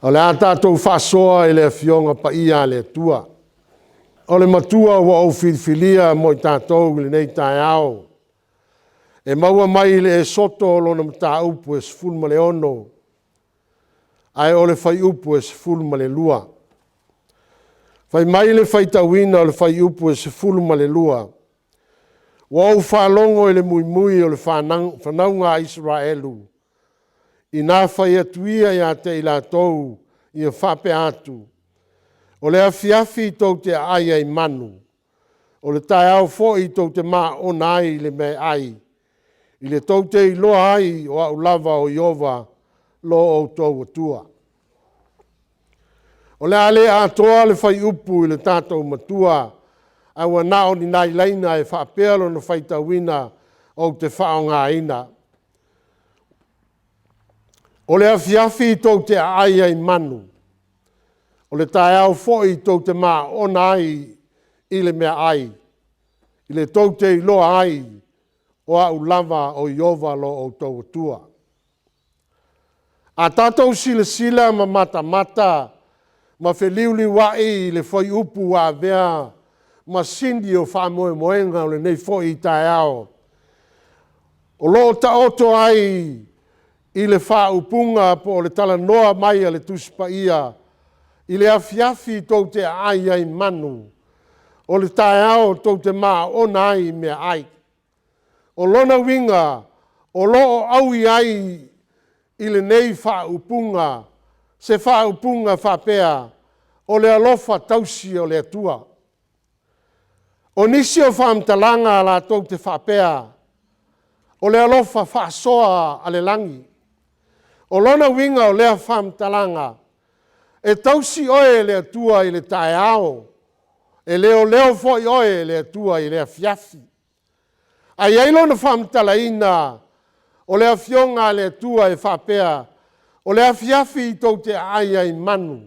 O le a tatou faasoa i le Afioga Paia a le Atua. O le Matua ua ou filifilia mo i tatou i lenei taeao, e maua mai i le Esoto lona mataupu e 16, ae o le fuaiupu e 12. Fai mai le faitauina o le fuaiupu e 12, “Ua ou faalogo i le muimui o le fanauga a Isaraelu, ina fai atu ia ia te i latou ia faapea atu, ‘O le afiafi tou te aai ai manu, o le taeao foi tou te maona ai le meaai, i le tou te iloa ai o Au lava o Ieova lo outou Atua.’” O le a le atoa le fuaiupu i le tatou Matua, ae ua na o ni nai laina e faapea lona faitauina ou te faaaogaina. O le afiafi tou te aai ai manu, o le taeao foi tou te maona ai i le meaai, i le tou te iloa ai o Au lava o Ieova lo outou Atua. A tatou silasila ma matamata ma feliuliuai i le fuaiupu ua avea ma sini o faamoemoega o lenei foi taeao, o lo o taoto ai i le faaupuga po o le talanoa mai a le Tusi Paia, i le afiafi tou te aai ai i manu, o le taeao tou te maona ai i meaai. O lona uiga o lo o au'i ai i lenei faaupuga se faaupuga faapea, o le alofa tausi o le Atua. O nisi o faamatalaga latou te faapea, o le alofa faasoa a le lagi. O lona uiga o lea faamatalaga, e tausi oe e le Atua i le taeao, e leoleo foi oe e le Atua i le afiafi. Ae i ai lona faamatalaina o le Afioga a le Atua e faapea, o le afiafi tou te aai ai i manu,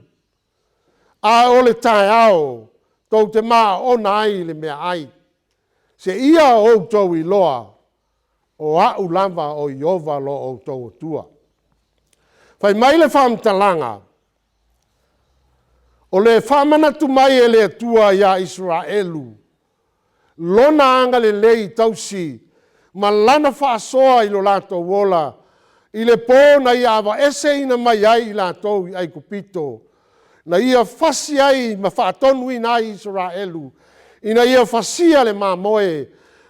a o le taeao tou te maona ai i le meaai, seia outou iloa o Au lava o Ieova lo outou Atua. Fai mai le faamatalaga, o le faamanatu mai e le Atua ia Isaraelu Lona agalelei tausi ma Lana faasoa i lo latou ola i le po na Ia avaeseina mai ai i latou i Aikupito, na Ia fasi ai ma faatonuina ai Isaraelu ina ia fasia le mamoe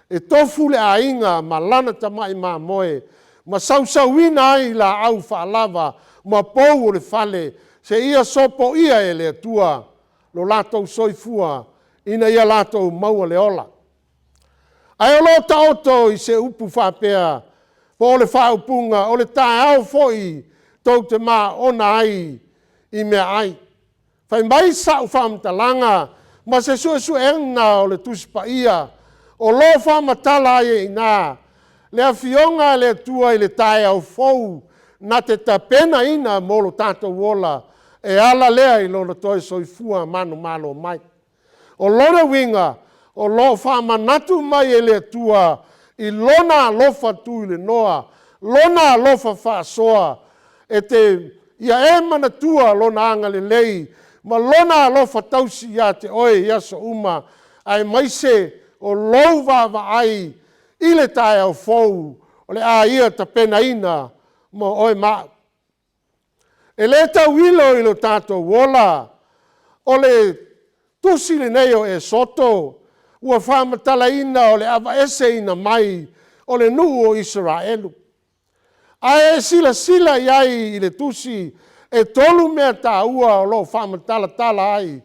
e tofu le aiga ma lana tamai mamoe ma sausauina ai laau faalava ma pou o le fale seia sopoia e le Atua lo latou soifua ina ia latou maua le ola. Ae o lo o taoto i se upu faapea, po o le faaupuga, o le taeao foi tou te maona ai i meaai. Fai mai sau faamatalaga ma se suesuega o le Tusi Paia o lo o faamatala ai i ina le Afioga a le Atua i le taeao fou na te tapenaina mo lo tatou ola e ala lea i Lona toe soifua manumalo mai. O lona uiga, o lo o faamanatu mai e le Atua i Lona alofa tuliloa, Lona alofa faasoa, ia e manatua Lona agalelei ma Lona alofa tausi ia te oe i aso uma, aemaise o lou vaavaai i le taeao fou o le a Ia tapenaina mo oe ma au. E le tauilo i lo tatou ola. O le tusi lenei o Esoto ua faamatalaina o le avaeseina mai o le nuu o Isaraelu. A e silasila i ai i le tusi, e tolu mea taua o lo o faamatalatala ai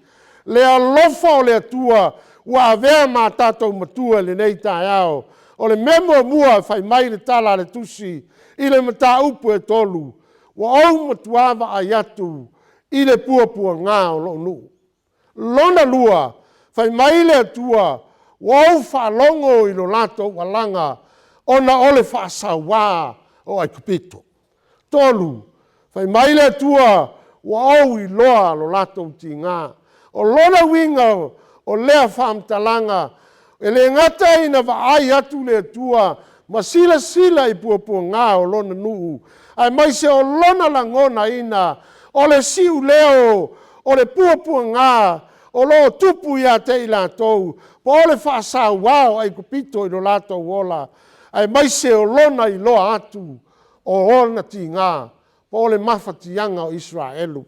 le alofa o le Atua ua avea ma tatou Matua i lenei taeao. O le mea muamua fai mai le tala a le tusi i le mataupu e 3, “Ua ou matua vaai atu i le puapuaga o lou nuu.” Lona lua, fai mai le Atua, “Ua ou faalogo i lo latou alaga ona o le faasaua o Aikupito.” 3, fai mai le Atua, “Ua ou iloa lo latou tiga.” O lona uiga o lea faamatalaga, e le gata ina vaai atu le Atua ma silasila i puapuaga o Lona nuu, aemaise o Lona lagonaina. O le siuleo o le puapuaga o lo o tupu ia te i latou, po o le faasauā o Aikupito i lo latou ola, aemaise o lona iloa atu o ona tiga, po o le mafatiaga o Isaraelu.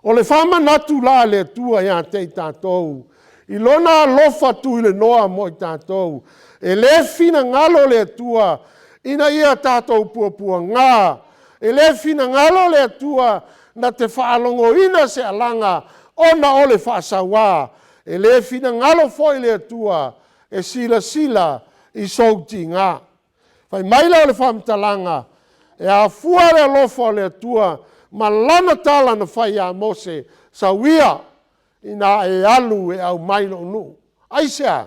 O le faamanatu la a le Atua ia te i tatou i Lona alofa tuilenoa mo i tatou, e le finagalo le Atua ina ia tatou puapuaga, e le finagalo le Atua na te faalogoina se alaga ona o le faasaua, e le finagalo foi le Atua e silasila i sou tiga. Fai mai lea o le faamatalaga, e afua le alofa o le Atua ma Lana tala na fai ia Mose, sau ia ina e alu e aumai lou nuu. Aisea?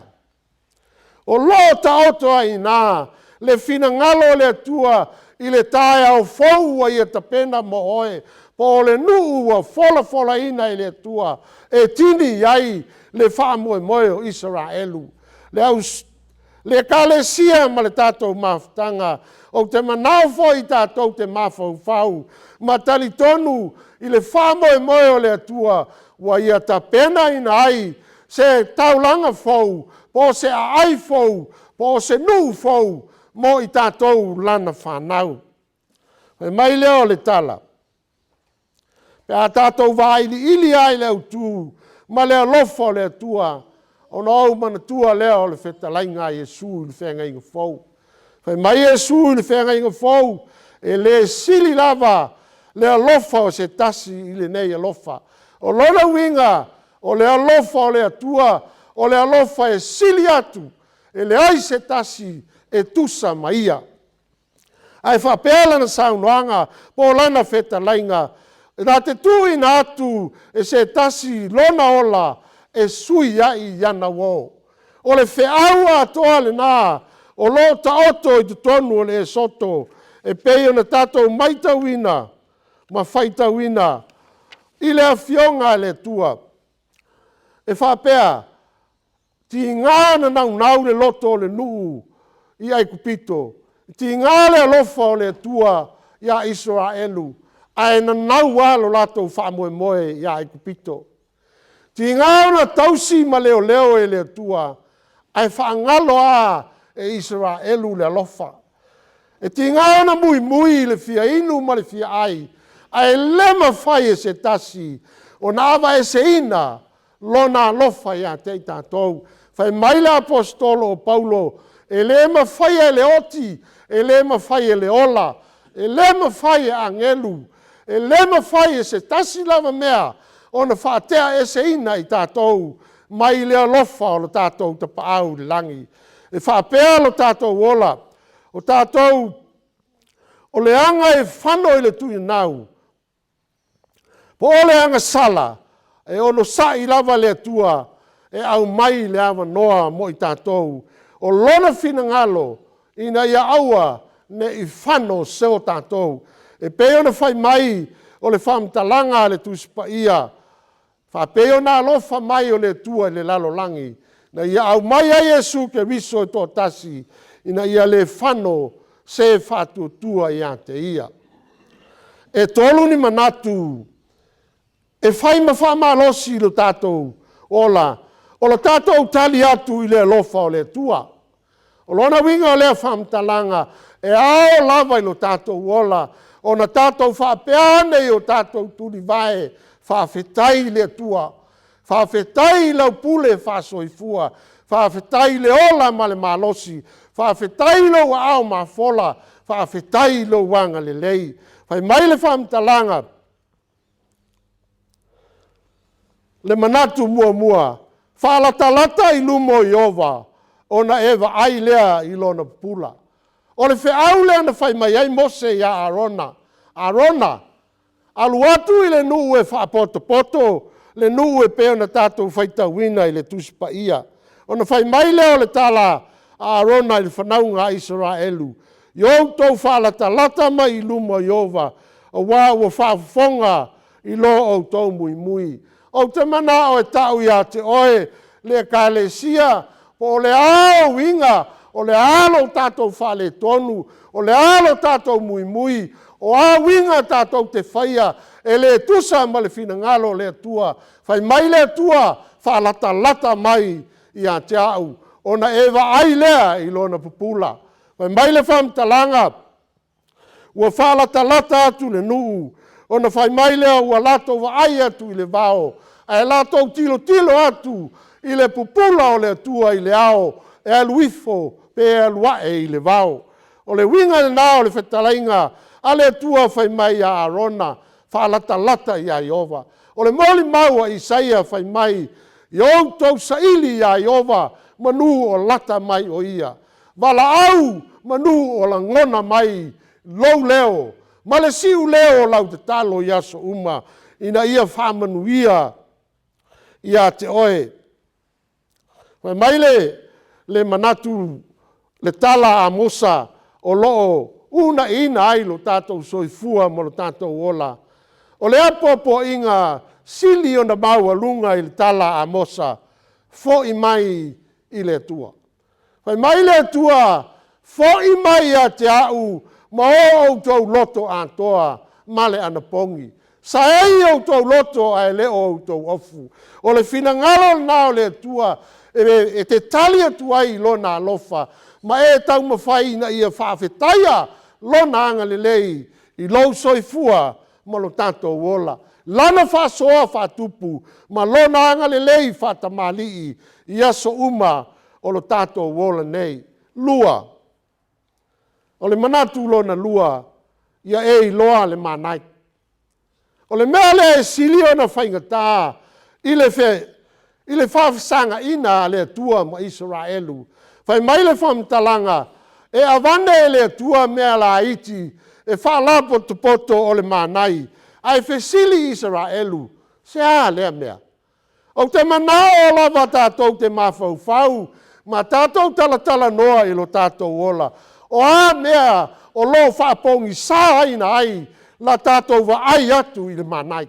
O lo o taoto ai i ina le finagalo o le Atua i le taeao fou ua Ia tapena mo oe, po o le nuu ua folafolaina e le Atua e tini i ai le faamoemoe o Isaraelu. Le Ekalesia ma le tatou mafutaga, ou te manao foi tatou te mafaufau ma talitonu i le faamoemoe o le Atua ua Ia tapenaina ai se taulaga fou, po o se aai fou, po o se nuu fou mo i tatou lana fanau. Fai mai lea o le tala, pe a tatou vailiili lava i le autu ma le alofa o le Atua, ona ou manatua lea o le fetalaiga a Iesu i le Feagaiga Fou. Fai mai Iesu i le Feagaiga Fou, “E le sili lava le alofa o se tasi i lenei alofa.” O lona uiga, o le alofa o le Atua, o le alofa e sili atu, e leai se tasi e tusa ma ia. Ae faapea lana saunoaga po o lana fetalaiga, na te tuuina atu e se tasi lona ola e sui ai ana uo. O le feau atoa lena o lo o taoto i totonu o le Esoto e pei ona tatou matauina ma faitauina i le Afioga a le Atua. E faapea, tiga ona naunau le loto o le nuu i Aikupito, tiga le alofa o le Atua ia Isaraelu, ae nanau lava lo latou faamoemoe ia Aikupito. Tiga ona tausi ma leoleo e le Atua, ae faagalo lava e Isaraelu le alofa. E tiga ona muimui i le fia inu ma le fia ai, ae le mafai e se tasi ona aveeseina Lona alofa ia te i tatou. Fai mai le Aposetolo o Paulo, “E le mafaia e le oti, e le mafai e le ola, e le mafai e agelu, e le mafai e se tasi lava mea ona faateaeseina i tatou mai le alofa o lo tatou Tapaau i le lagi.” E faapea lo tatou ola, o tatou o le aga e fano i le tuinau, po o le agasala, e onosai lava le Atua e aumai le avanoa mo i tatou. O Lona finagalo ina ia aua ne i fano so tatou. E pei ona fai mai o le faamatalaga a le Tusi Paia, faapei ona alofa mai o le Atua i le lalolagi, na ia aumai ai Iesu Keriso e toatasi, ina ia le fano se faatuatua ia te Ia. E tolu ni manatu e fai ma faamalosi lo tatou ola, o le tatou tali atu i le alofa o le Atua. O lona uiga o lea faamatalaga, e ao lava i lo tatou ola ona tatou faapea ane i o tatou tulivae, faafetai i le Atua, faafetai i lau pule faasoifua, faafetai i le ola ma le malosi, faafetai i lou aao mafola, faafetai i lou agalelei. Fai mai le faamatalaga, le manatu muamua, faalatalata i luma o Ieova ona e vaai lea i lona pupula. O le feau lea na fai mai ai Mose ia Arona, “Arona, alu atu i le nuu e faapotopoto le nuu e pei ona tatou faitauina i le Tusi Paia.” Ona fai mai lea o le tala a Arona i le fanauga a Isaraelu, “Ia outou faalatalata mai i luma o Ieova, aua ua faafofoga i lo outou muimui.” Ou te manao e tau ia te oe le Ekalesia, po o le a ou uiga, o le a lo tatou faaletonu, o le a lo tatou muimui, o a uiga tatou te faia, e le tusa ma le finagalo o le Atua. Fai mai le Atua, faalatalata mai ia te au, ona e vaai lea i lona pupula. Fai mai le faamatalaga, ua faalatalata atu le nuu, ona fai mai lea ua latou vaai atu i le vao, ae latou tilotilo atu i le pupula o le Atua i le ao e alu ifo pe alu ae i le vao. O le uiga lena o le fetalaiga a le Atua fai mai ia Arona, faalatalata ia Ieova. O le molimau a Isaia fai mai, “Ia outou saili ia Ieova manu o lata mai o Ia. Valaau manu o lagona mai lou leo, ma le siuleo o lau tatalo i aso uma, ina ia faamanuia ia te oe.” Fai mai le manatu, le tala a Amosa o lo o uunaina ai lo tatou soifua ma lo tatou ola. O le apoapoaiga sili ona maualuga i le tala a Amosa, foi mai i le Atua. Fai mai le Atua, “Foi mai ia te au ma o outou loto atoa ma le anapogi. Saei outou loto ae le o outou ofu.” O le finagalo lena o le Atua e te tali atu ai i Lona alofa ma e taumafai ina ia faafetaia Lona agalelei i lou soifua ma lo tatou ola. Lana faasoa faatupu ma Lona agalelei faatamalii i aso uma o lo tatou ola nei. Lua, o le manatu lona lua, ia e iloa le manai. O le mea lea e sili ona faigata i le faafesagaina a le Atua ma Isaraelu. Fai mai le faamatalaga, e aveane e le Atua mea laiti e faalapotopoto o le manai, ae fesili Isaraelu, se a lea mea? Ou te manao lava tatou te mafaufau ma tatou talatalanoa i lo tatou ola. O a mea o lo o faapogisaina ai la tatou vaai atu i le manai?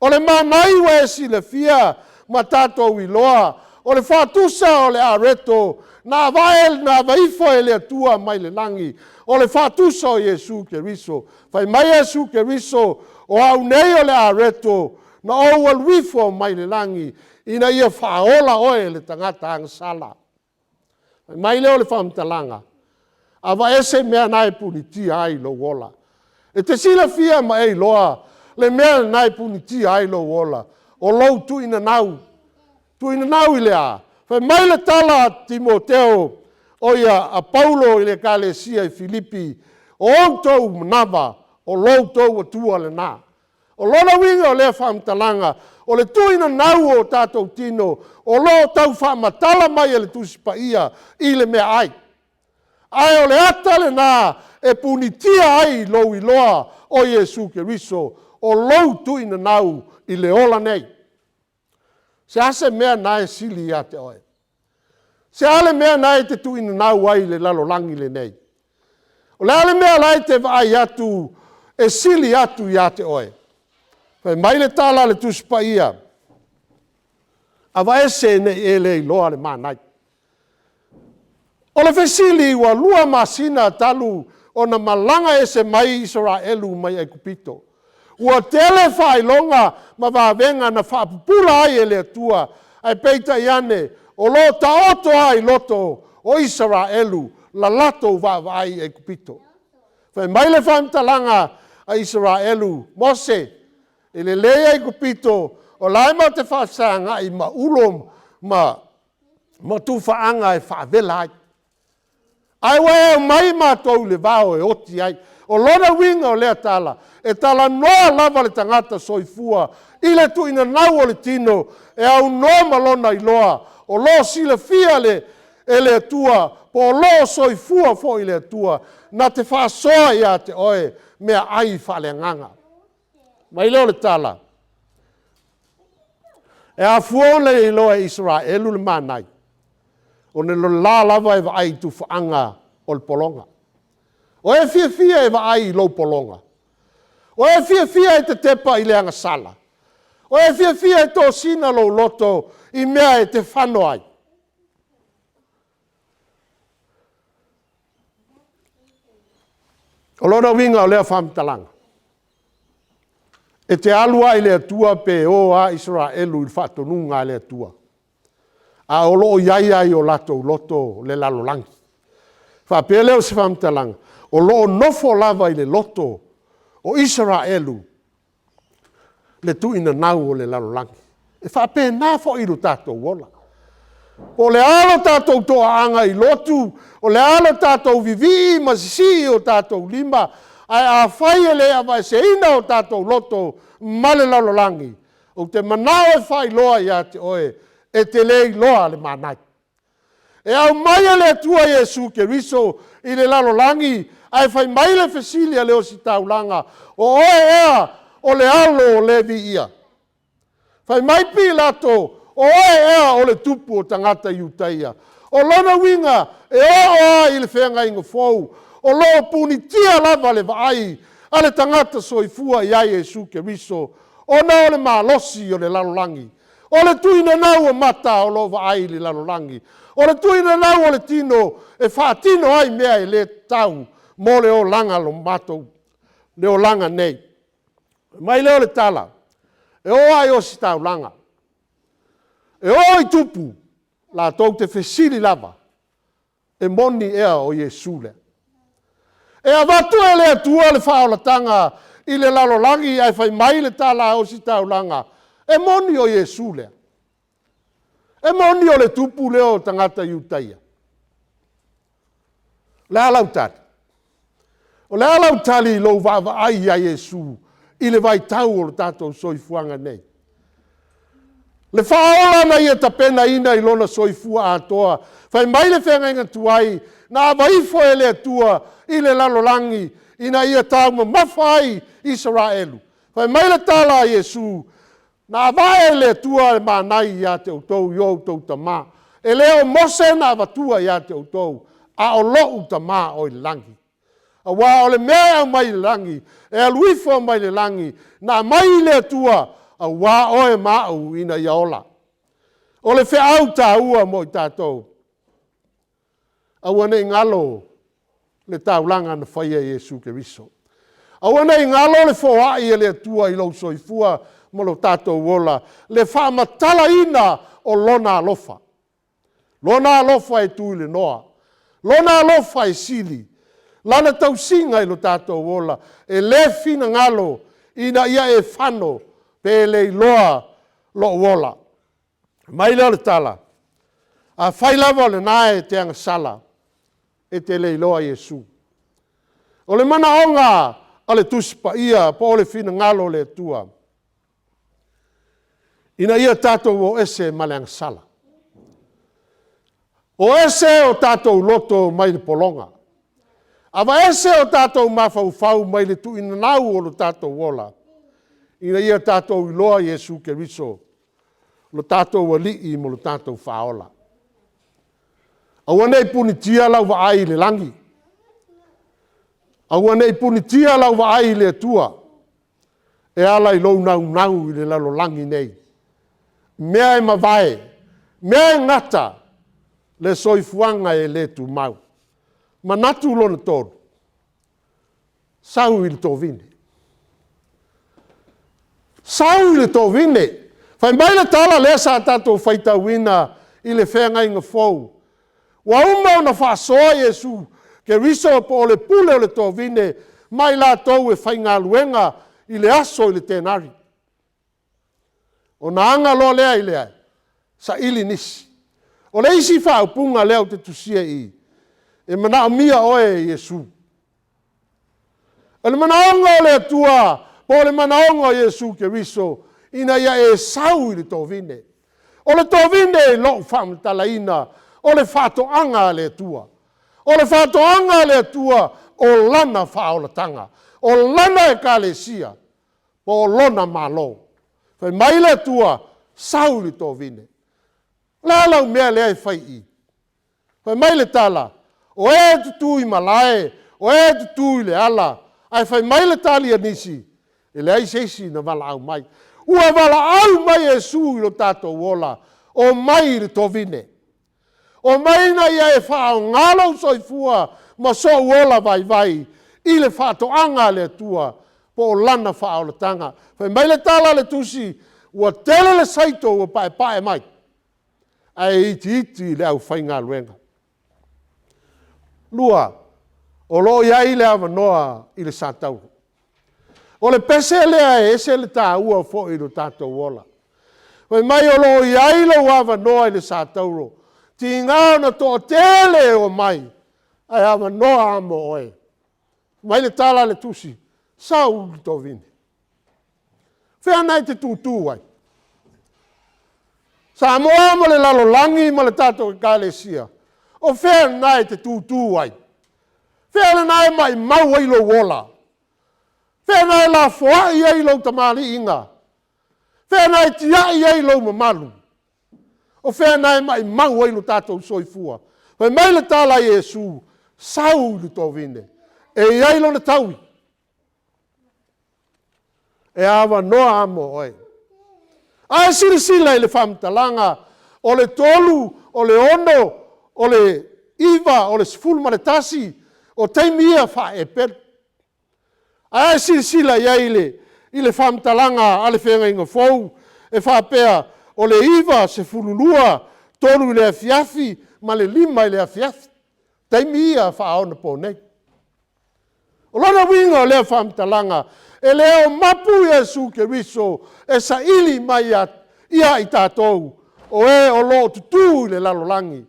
O le manai ua e silafia ma tatou iloa, o le faatusa o le areto na aveifo e le Atua mai le lagi, o le faatusa o Iesu Keriso. Fai mai Iesu Keriso, “O au nei o le areto na ou alu ifo mai le lagi ina ia faaola oe le tagata agasala.” Fai mai lea o le faamatalaga, aveese mea na e punitia ai lou ola. E te silafia ma e iloa le mea lena e punitia ai lou ola, o lou tuinanau. Tuinanau i le a? Fai mai le tala a Timoteo, oi a Paulo i le ekalesia i Filipi, “O outou manava, o lo outou Atua lena.” O lona uiga o lea faamatalaga, o le tuinanau o tatou tino o lo o tau faamatala mai e le Tusi Paia i le meaai. Ae o le ata lena e punitia ai lou iloa o Iesu Keriso, o lou tuinanau i le ola nei. Se a se mea lena e sili ia te oe? Se a le mea lena e te tuuinanau ai i le lalolagi lenei? O le a le mea la e te vaai atu e sili atu ia te oe? Fai mai le tala a le Tusi Paia, aveese ne i e le iloa le manai. O le fesili, ua 2 masina talu ona malaga ese mai Isaraelu mai Aikupito. Ua tele faailoga ma vavega na faapupula ai e le Atua, ae peitai ane, o lo o taoto lava i loto o Isaraelu la latou vaavaai i Aikupito. Fai mai le faamatalaga a Isaraelu, “Mose, e lelei Aikupito o la e matou te faafesagai ma ulo ma tufaaga e faavela ai, ae ua e aumai matou i le vao e oti ai.” O lona uiga o lea tala, e talanoa lava le tagata soifua i le tuuinanau o le tino e aunoa ma lona iloa o lo o silafia e le Atua po o lo o soifua foi le Atua na te faasoa ia te oe meaai faaleagaga. Fai mai lea o le tala, e afua ona iloa e Isaraelu le manai, ona o le la lava e vaai i tufaaga o le pologa. O e fiafia e vaai i lou pologa? O e fiafia e te tepa i le agasala? O e fiafia e tosina lou loto i mea e te fano ai? O lona uiga o lea faamatalaga, E te alu lava i le Atua pe o lava Isaraelu i le faatonuga a le Atua, a o lo o i ai lava i o latou loto le lalolagi. Ona faapea lea o se faamatalaga, o lo o nofo lava i le loto o Isaraelu le tuuinanau o le lalolagi. E faapena foi i lo tatou ola. Po o le a lo tatou toaaga i lotu, o le a lo tatou vivii ma sisii o tatou lima, ae afai e le aveeseina o tatou loto ma le lalolagi, ou te manao e faailoa ia te oe, e te le iloa le manai. E aumai e le Atua Iesu Keriso i le lalolagi, ae fai mai le fesili a le Ositaulaga, “O oe ea o le alo o Levi ia?” Fai mai Pilato, “O oe ea o le tupu o tagata Iutaia?” O lona uiga, e oo lava i le Feagaiga Fou, o lo o punitia lava le vaai a le tagata soifua ia Iesu Keriso, ona o le malosi o le lalolagi. O le tuinanau o mata o lo o vaai i le lalolagi. O le tuinanau o le tino e faatino ai mea e le tatau mo le olaga nei. Fai mai lea o le tala, e oo lava i ositaulaga, e oo i tupu, latou te fesili lava, e moni ea o Iesu lea? E avatu e le Atua le faaolataga i le lalolagi ae fai mai le tala a Ositaulaga, e moni o Iesu lea? E moni o le tupu lea o tagata Iutaia? O le a lau tali? O le a lau tali i lou vaavaai ia Iesu i le vaitau o le tatou soifuaga nei? Le faaola na Ia tapenaina i Lona soifua atoa. Fai mai le feagaiga tuai, na ava ifo e le Atua i le lalolagi ina ia taumamafa ai Isaraelu. Fai mai le tala a Iesu, na ava'e e le Atua le manai ia te outou i o outou tama. E le o Mose na avatua ia te outou, a o lou Tama o i le lagi. Aua o le mea e aumai le lagi, e alu ifo mai le lagi, na aumai i le Atua aua oe ma au ina ia ola. O le feau taua mo i tatou, aua ne i galo le taulaga na faia e Iesu Keriso. Aua ne i galo le foai a le Atua i lou soifua ma lo tatou ola, le faamatalaina o Lona alofa. Lona alofa e tuliloa, Lona alofa e sili, Lana tausiga i lo tatou ola, e le finagalo ina ia e fano pe le iloa lou ola. Fai mai lea o le tala, afai lava o lena e te agasala, e te le iloa Iesu. O le manaoga o le Tusi Paia po o le finagalo o le Atua, ina ia tatou o ese ma le agasala. O ese o tatou loto mai le pologa, aveese o tatou mafaufau mai le tuuinanau o lo tatou ola, ina ia tatou iloa Iesu Keriso lo tatou Alii ma lo tatou Faaola. Aua ne i punitia lau vaai i le lagi, aua ne i punitia lau vaai i le Atua e ala i lou naunau i le lalolagi nei, mea e mavae, mea e gata, le soifuaga e le tumau. Manatu lona tolu, sau i le tovine. Sau i le tovine. Fai mai le tala lea sa tatou faitauina i le Feagaiga Fou, ua uma ona faasoa Iesu Keriso po o le pule o le tovine ma i latou e faigaluega i le aso i le tenari. Ona aga loa lea i le saili nisi. O le isi faaupuga lea ou te tusia i i, e manaomia oe Iesu. O le manaoga o le Atua po o le manaoga o Iesu Keriso, ina ia e sau i le tovine. O le tovine i lou faamatalaina, o le faatoaga a le Atua. O le faatoaga a le Atua o Lana faaolataga, o Lana Ekalesia, po o Lona Malo. Fai mai le Atua, sau i le tovine. O le a lau mea lea e fai i i? Fai mai le tala, o e tutu i malae, o e tutu i le ala, ae fai mai le tali a nisi, e leai se isi na valaau mai. Ua valaau mai Iesu i lo tatou ola, omai i le tovine. Omai ina ia e faaaoga lou soifua ma sou ola vaivai i le faatoaga a le Atua. po o Lana faaolataga. Fai mai le tala a le Tusi, ua tele le saito ua paepae mai, ae itiiti le aufaigaluega. Lua, o lo o i ai le avanoa i le satauro. O le pese lea e ese le taua foi i lo tatou ola. Fai mai o lo o i ai lou avanoa i le satauro, tiga ona toatele e omai, ae avanoa lava mo oe. Fai mai le tala a le Tusi, sau i le tovine. O fea lena e te tutu ai? Samoa ma le lalolagi ma le tatou Ekalesia, o fea lena e te tutu ai? O fea lena e maumau ai lou ola? O fea lena e lafoai ai lou tamaliiga? O fea lena e tiai ai lou mamalu? O fea lena e maumau ai lo tatou soifua? Fai mai le tala a Iesu, sau i le tovine, e i ai lona taui, e avanoa lava mo oe. A e silasila i le faamatalaga, o le 3, o le 6, o le 9, o le 11, o taimi ia faa-Eperu. A e silasila i ai i le faamatalaga a le Feagaiga Fou e faapea, o le 9, 12, 3 i le afiafi ma le 5 i le afiafi, taimi ia faaonaponei. O lona uiga o lea faamatalaga, e le o mapu Iesu Keriso e saili mai ia i tatou o e o lo o tutu i le lalolagi,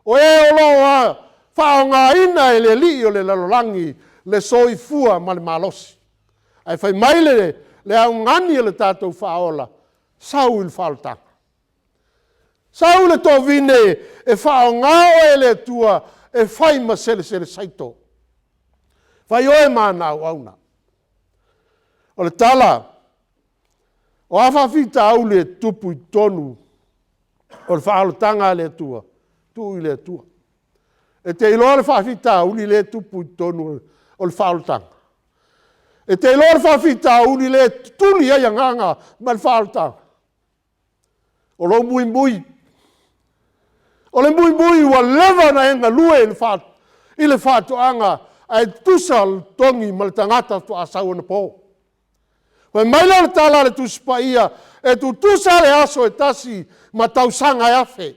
o e o lo o faaaogaina e le alii o le lalolagi le soifua ma le malosi. Ae fai mai le augani a le tatou Faaola, sau i le faaolataga, sau i le tovine e faaaoga oe e le Atua e fai ma selesele saito, fai oe ma ana auauna. O le tala, o a faafitauli e tutupu i totonu o le faaolataga a le Atua, tuu i le Atua. E te iloa le faafitauli lea e tupu i totonu o le faaolataga? E te iloa le faafitauli lea e tutuli ai agaga ma le faaolataga? O lou muimui. O le muimui ua leva ona e galue i le faatoaga, ae tutusa le totogi ma le tagata faatoa sau anapo. Fai mai lea o le tala a le Tusi Paia, e tutusa le aso e tasi ma tausaga e afe.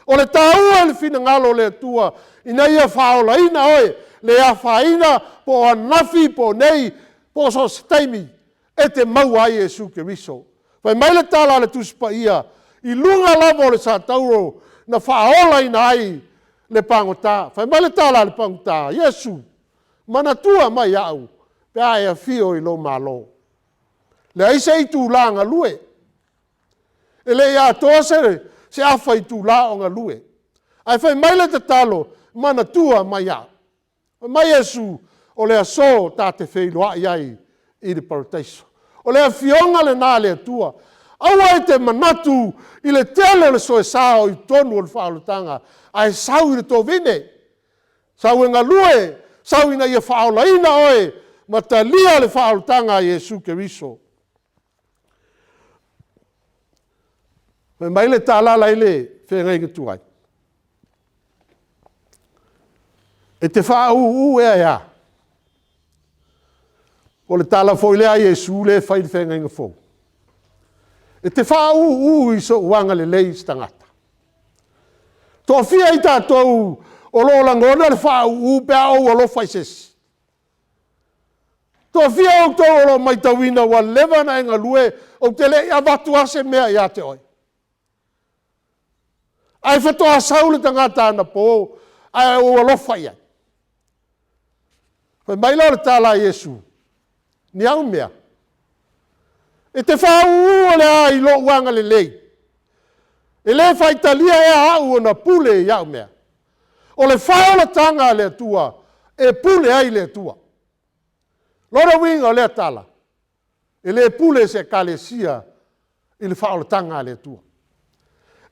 O le taua i le finagalo o le Atua, ina ia faaolaina oe, le afaina po o ananafi po o nei po o so o se taimi, e te maua ai Iesu Keriso. Fai mai le tala a le Tusi Paia, i luga lava o le satauro na faaolaina ai le pagota. Fai mai le tala a le pagota, “Iesu, manatua mai au pe a e afio i lou Malo.” Leai se itula galue, e le i atoa se afa itula o galue, ae fai mai le tatalo, manatua mai au. Fai mai Iesu, o le aso ta te feiloai ai i le Parataiso. O le Afioga lena a le Atua. Aua e te manatu i le tele o le soesa o i totonu o le faaolataga, ae sau i le tovine, sau e galue, sau ina ia faaolaina oe ma talia le faaolataga a Iesu Keriso. Fai mai le tala la e i le feagaiga tuai, e te faauu ea e a? O le tala foi lea a Iesu lea e fai i le Feagaiga Fou. E te faauu i sou agalelei i se tagata? Toafia i tatou o lo o lagona le faauu pe a ou alofa i se isi? Toafia outou o lo o matauina ua leva ona e galue, ou te le i avatu lava se mea ia te oe? Ae faatoa sau le tagata anapo ae ou alofa i ai. Fai mai lea o le tala a Iesu, ni au mea? E te faauu o le a i lou agalelei? E le faitalia ea au ona pule i au mea? O le faaolataga a le Atua, e pule ai le Atua. O lona uiga o lea tala, e le pule se Ekalesia i le faaolataga a le Atua.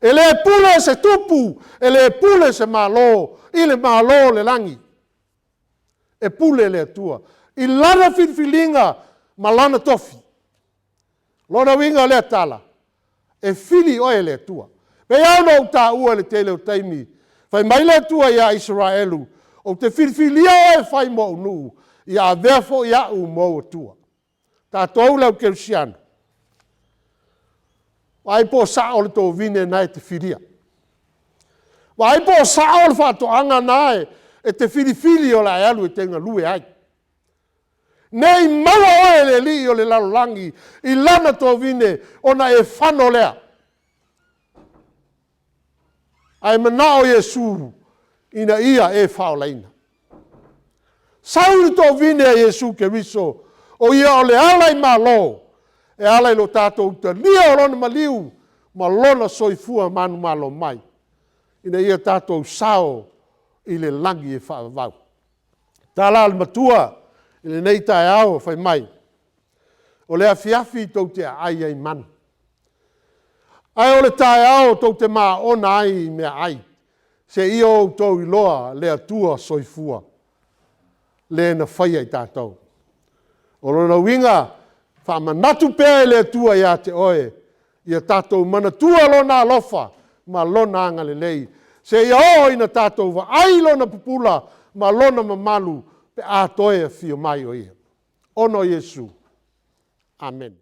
E le pule se tupu, e le pule se Malo i le Malo o le lagi. E pule le Atua i Lana filifiliga ma Lana tofi. O lona uiga o lea tala, e fili oe e le Atua. E pei lava ona ou taua i le tele o taimi, fai mai le Atua ia Isaraelu, ou te filifilia oe e fai ma ou nuu, ia avea foi au ma ou Atua. Tatou le au kerisiano, vaai po o sao le tovine na e te filia. Vaai po o sao le faatoaga na e te filifili o le a e alu e te galue ai. Ne i maua oe e le alii o le lalolagi i lana tovine ona e fano lea. Ae manao Iesu ina ia e faaolaina. Sau le tovine a Iesu Keriso o Ia o le ala i malo e ala i lo tatou talia o Lona maliu ma Lona soifua manumalo mai ina ia tatou sao i le lagi e faavavau. O le tala a le Matua i lenei taeao fai mai, o le afiafi tou te aai ai i manu, ae o le taeao tou te maona ai i meaai, seia outou iloa le Atua Soifua, le na faia i tatou. O lona uiga, faamanatu pea e le Atua ia te oe, ia tatou manatua Lona alofa ma Lona agalelei seia oo ina tatou vaai Lona pupula ma Lona mamalu pe a toe afio mai o Ia. Ona o Iesu. Amene.